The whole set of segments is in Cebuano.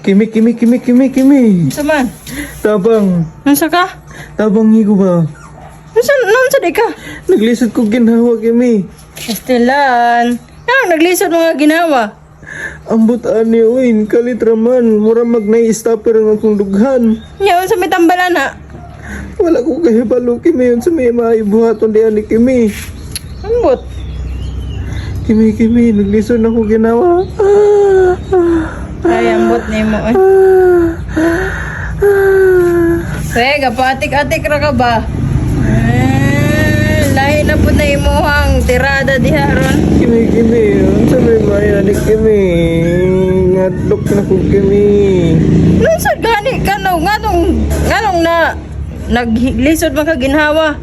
Kimi, Kimi, Kimi, Kimi, Kimi. Unsa man? Tabang. Unsa ka? Tabang higo ba? Unsa unsa di ka? Naglisod ko ginhawa, Kimi. Pastilan. Ano naglisod mga ginawa? Ambot ani uy, kalit raman. Mura mag nai-stopper ang akong dughan. Nya unsa may tambalan na? Wala ko kahibalo, Kimi. Unsa may maibuhaton diyan ni Kimi. Ambot. Kimi, Kimi, naglisod na ko ginawa. Ah, ah, Ay, ambot nimo eh. ah, ah. Sega, patik-atik ra ka ba? Eh, lahi na pud na imuhang tirada diha ron. Kimi, Kimi, unsa may maayo ni Kimi? Ngadlok na ko, Kimi. Unsa gani ka no? Nganong na naglisod man ka ginhawa?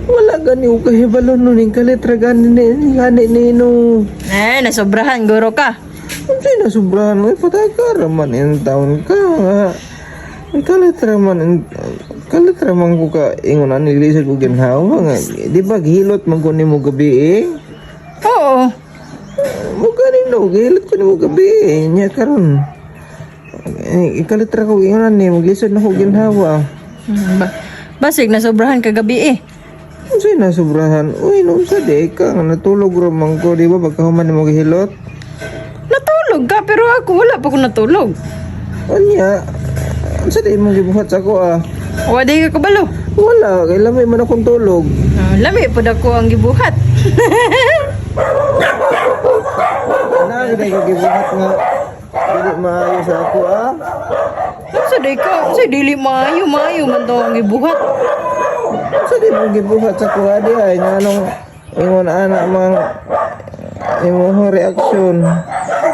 Wala gani ko kahibalo nun. Yung kalit ra gani ni gani ni no. Eh, nasobrahan guro ka. Unsay nasubrahan mo, patay ka raman in town ka nga. Ang kalit raman, kalit raman ko ka, ingon ani lisod ko ginhawa nga. Di ba gihilot man ko nimo gabi eh? Oo. Mo gani no, gihilot ko nimo gabi eh. Nya karon. Eh, ikalit ra ko ingon ani, maglisod na ko ginhawa. Basig nasobrahan kagabi eh. Unsay nasubrahan? Uy, no sa di ka nga natulog raman ko, di ba pagkahuman nimo gihilot? Natulog ka pero ako wala pa ko natulog. Unya, unsa di imong gibuhat sa ako ah? Wa di ka kabalo. Wala, kay lamay man akong tulog. Ah, lami pud ako ang gibuhat. Ana gid ko gibuhat nga dili maayo sa ako ah. Unsa di ka? Unsa dili maayo, maayo man to ang gibuhat. Unsa di mo gibuhat sa ako adi ay nganong ingon ana mang imong reaksyon.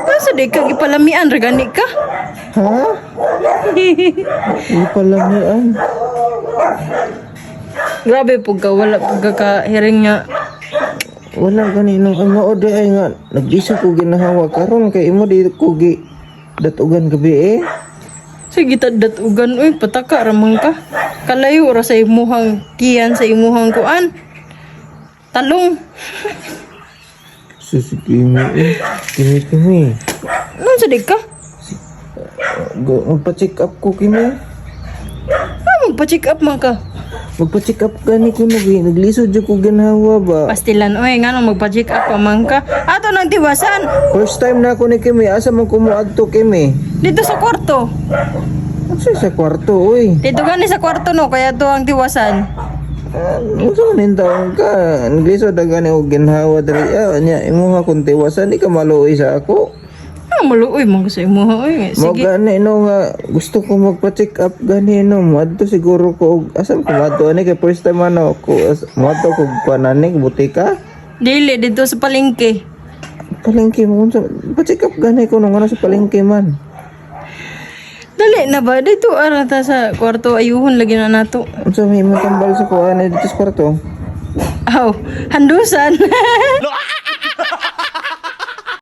Unsa di ka gipalamian ra gani ka? Ha? Ipalamian. Grabe pud ka, wala pud ka kahiring nga. Wala gani nang ang mao di ay nga nag-isip ko ginahawa karon kay imo di ko gi datugan gabi eh. Sige datugan uy, pataka ra man ka. Kalayo ra sa imuhang tiyan, sa imuhang kuan. Talong. Sus, Kimi eh. Kimi, Kimi. Unsa di ka? Magpa-check up ko, Kimi. Ah, magpa-check up man ka. Magpa-check up gani ko naglisod jud ko ginhawa ba. Pastilan oy, ngano magpa-check up pa man ka? Ato nang tiwasan First time na ako ni Kimi, asa man ko moadto, Kimi? Dito sa kwarto. Unsa sa kwarto, uy? Dito gani sa kwarto no, kaya to ang tiwasan. Ah, unsa man ning taon ka? Naglisod na gani og ginhawa diri. Ah, nya imuha kung tiwasan di ka maluoy sa ako. Ah, maluoy man ko sa imuha oy. Mo Sige. gani no nga gusto ko magpa-check up gani no. Moadto siguro ko og asa man ko moadto ani kay first time ano ko moadto ko kuan ani butika. Dili dito sa palengke. Palengke mo unsa pa-check up gani ko nung ano sa palengke man. Dali na ba dito ara ta sa kwarto, ayuhon lagi na nato. Unsa may imong tambal sa kuan dito sa kwarto? Aw, handusan.